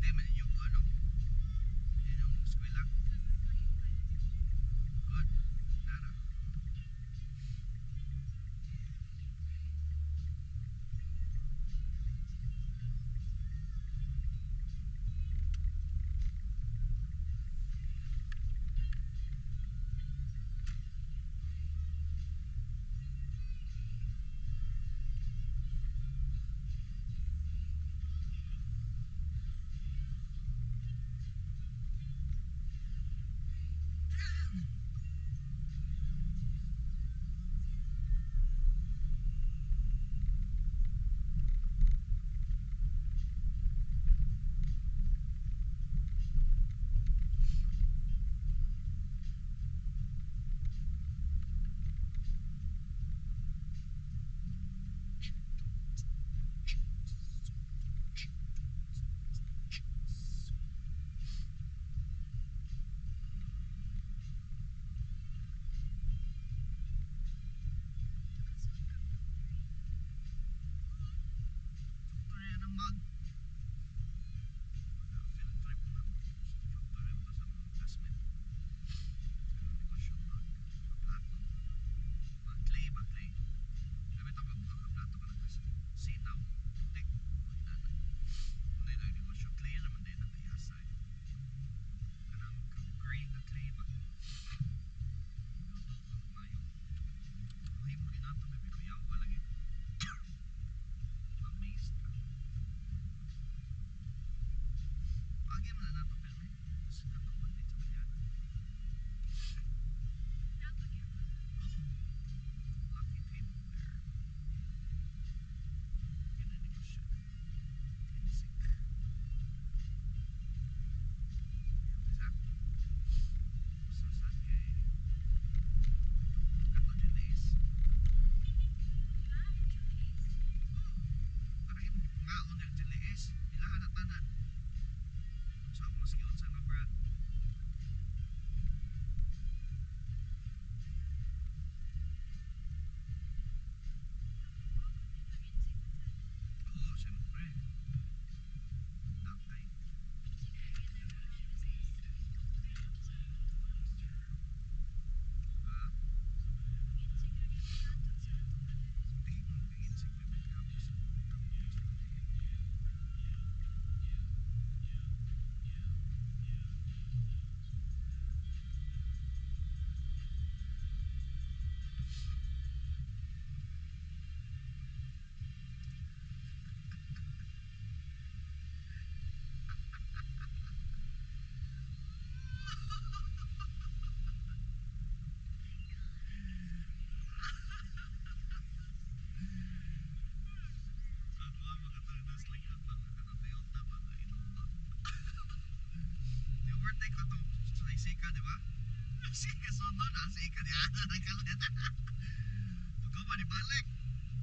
Cavite man inyong ano? Inyong eskwela? Good. Nara. Factory ng mug. Field trip na. Factory ba sa mga classmate? Ano negosyo mag plato. Mag clay ba clay? Gamit ako magbuha ka plato ka ng sitaw. Tek. Mga inana. Ano yung negosyo? Clay naman din ang kayasa eh. Kanang gray nga clay ba? Luto ko mayo. Mahimo ginato may bikuyaw pa lagi. Amazed ka. Pagi man na nato pero eh. Tapos katong bandit sa Mariana. Oh, lucky tableware. Ginanegosyo. Basic. Isa. Basta sad kay kato Julius. Oh, parang ngaon ng Julius. Ilahan na tanan. Unsa maski unsa nga brand. Oo, siyempre. Dakay. Ha? Tingin mo insect may kapos. Ang kuha mga tulad likod ba nga kanang Toyota ba nga Innova. Di overtake ko itong sa Isika, di ba? Sige, sunod na si Ika di ana nagkalit. Pagka ni balik.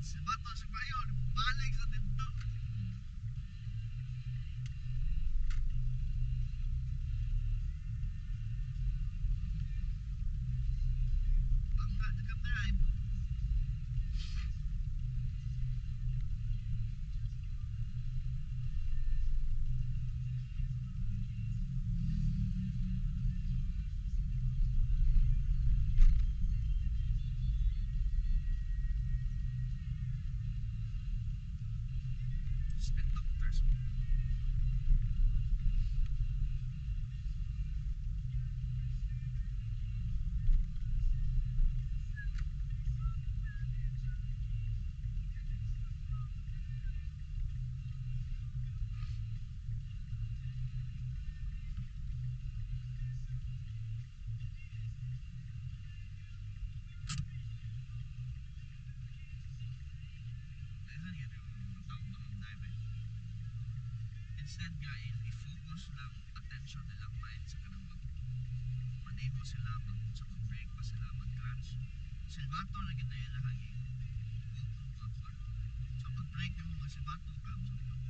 Si Bato si Bayon, balik sa dito. Bangga na ka drive. Spin doctors. Dahil yun yung mga tao mga dive eh. Instead nga, i-focus lang attention nilang mind sa kanang mag maneho sila, mag, sa mag-brake pa sila, mag-clutch. Silbato lagi na ilang go-to nga kuan. So pag-brake mo, magsilbato ka. So,